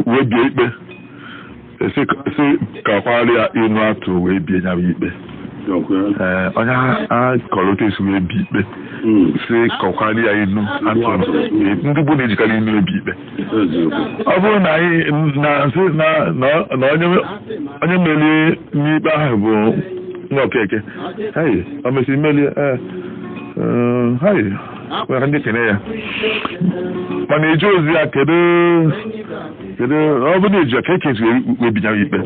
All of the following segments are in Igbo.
Wee bie ikpe, si ka kwara ya inu atụ wee bie ya bụ ikpe. Onye a kọrọ otu esi wee bie ikpe, si kọkwara ya inu atụ. Ndị gboo na-ejikarị inu ebi ikpe. Ọ bụrụ na anyị na onye merie n'ikpe ahụ bụ nwa Okeke, o mesịrị merie, nwere ndị kene ya, mana eji ozi ya kedu ọ bụrụ na eji ya ka eke wee binye ikpe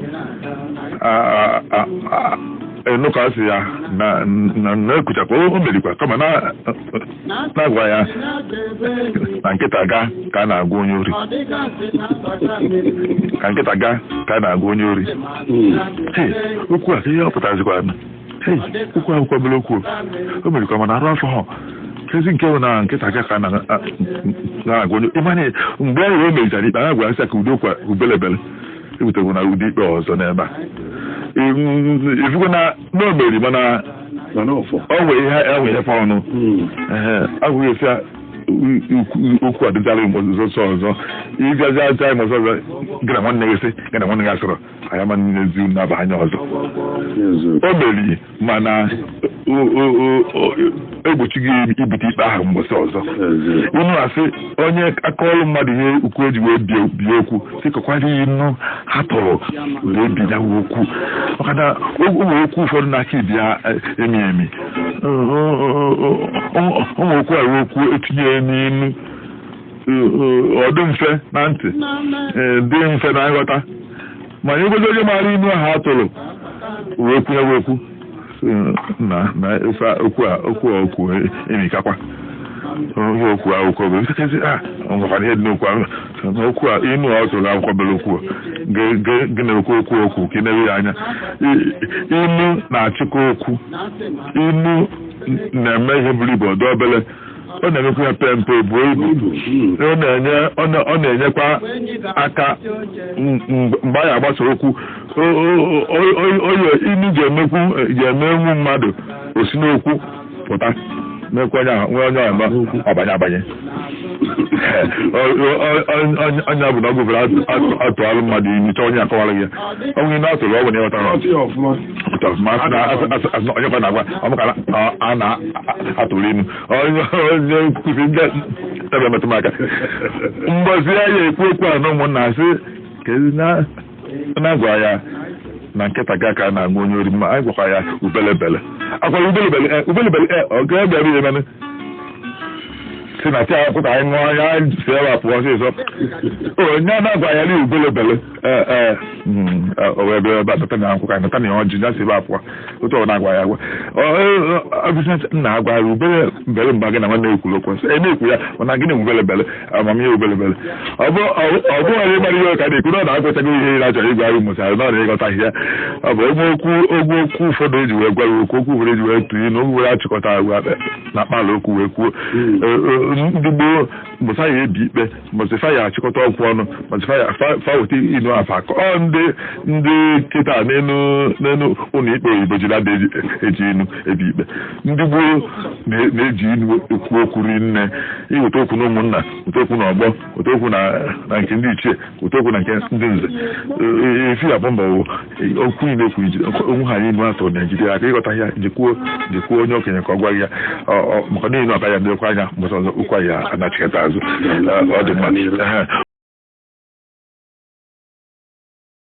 enụka asị ya na ekwuchakwa o merikwa, kama na-agwa ya na nkịta ga ka a na-agwa onye ori, ka nkịta ga ka a na-agwa onye ori. Okwu a ihe ọ pụtazikwa, okwu akwụkwọ bụrụ okwu o merikwa, mana arụ afọ ha kezi nke bụ na nkịta ga ka na-agwa onye ịmanye. Mgbe ahụ o merichara ikpe, a gwara sị ka udo kwa ubelebele ebutegwu na ụdị ikpe ọzọ n'ebe a. Ifugo na o meri, mana ọ nwere ihe enwe ọnụ agwụghị esi okwu adịzala ọzọ ọzọ ịgazi aja ịmọzọ ọzọ gị na nwanne gị sị gị na nwanne gị asọrọ anya ma n'ezi naba anya ọzọ. O meri, mana egbochighị ibute ikpe ahụ mgbọsị ọzọ. Inu asị onye aka ọrụ mmadụ ihe ukwu eji wee bie okwu, sị kọkwara inu ha tọrọ wee bi ya okwu, maka na ụmụ okwu ụfọdụ na-aka ibi ya emi emi. Ụmụ okwu a okwu etinye n'inu, ọ dị mfe na ntị, dị mfe na nghọta, mana egozi onye maara inu ahụ atụrụ wee kwunye okwu na na okwu a okwu a okwu emikakwa ihe okwu akwụkwọ bụ nkekezi a ngwakwara ihe dị n'okwu ahụ. Okwu a inu ọ tụrụ akwụkwọ bere okwu gị na okwu okwu okwu ka ị na-ere ya anya. Inu na-achịkwa okwu, inu na-eme ihe buru ibu ọdọ obere, ọ na-emekwa ya pe mpe buo ibu, ọ na-enyekwa aka mgbe anyị agbasa okwu. Onye inu ga-emekwu ga-emenwu mmadụ osi n'okwu pụta mekwa onye onye ọma ọbanye abanye. Onye bụ na ọ gụfere atụalụ mmadụ imi chọọ onye akọwara gị ya ọnwụ ime atụrụ ọ bụ na ịghọtara onye kwa na-agwa ọmụka a na-atụrụ inu onye kwụsị ndị ebe metụ m aka mgbozi ya ya ekwu okwu a na ụmụnna asị na-agwa ya na nkịta ga ka a na-agwa onye ori, ma anyị gwakwa ya ubelebele akwara ubelebele ubelebele ọ ga-abịara ihe menụ si na tia akwụkwọ anyị ṅụọ ya si ebe a pụọ ọsịsọ onye a na-agwa ya na ubelebele o wee bịa ebe a nata na akwụkwọ anyị nata na ọjị ya si ebe a pụọ otu ọ na-agwa ya agwa nna agwa ya ubele bele mgbe gị na nwanne ekwuru okwu nsọ na-ekwu ya mana gịnị ubelebele amamihe ubelebele ọ bụghị onye mara ihe ka na-ekwu na ọ na-agwachaghị ihe ị na-achọrọ ịgwa ya mụsara na ọ na-ịghọtaghị ya. Ọ bụ ogwu okwu ụfọdụ eji wee gwa ya okwu okwu ụfọdụ eji wee tụnye na okwu wee achịkọta agwa na kpala okwu wee kwuo. Ndị gboo mbọsa ya ebi ikpe, mbọsị fa ya achịkọta okwu ọnụ, mbọsị fa weta inu afa ọ ndị kịta n'enu ụlọ ikpe oyibo jiri ada eji inu ebi ikpe. Ndị gboo na-eji inu ekwu okwu rinne, iweta okwu na ụmụnna, weta okwu na ọgbọ, weta okwu na nke ndị ichie, weta okwu na nke ndị nze. Efi ya bụ mbọ okwu niile ekwu iji onwe ha inu atọ Naijiria aka ịghọta ya jikwuo onye okenye ka ọ gwa ya maka niile ọka ya ndekwa anya mbọsị ọzọ okwu ya anachikọta azụ. Ọ dị mma.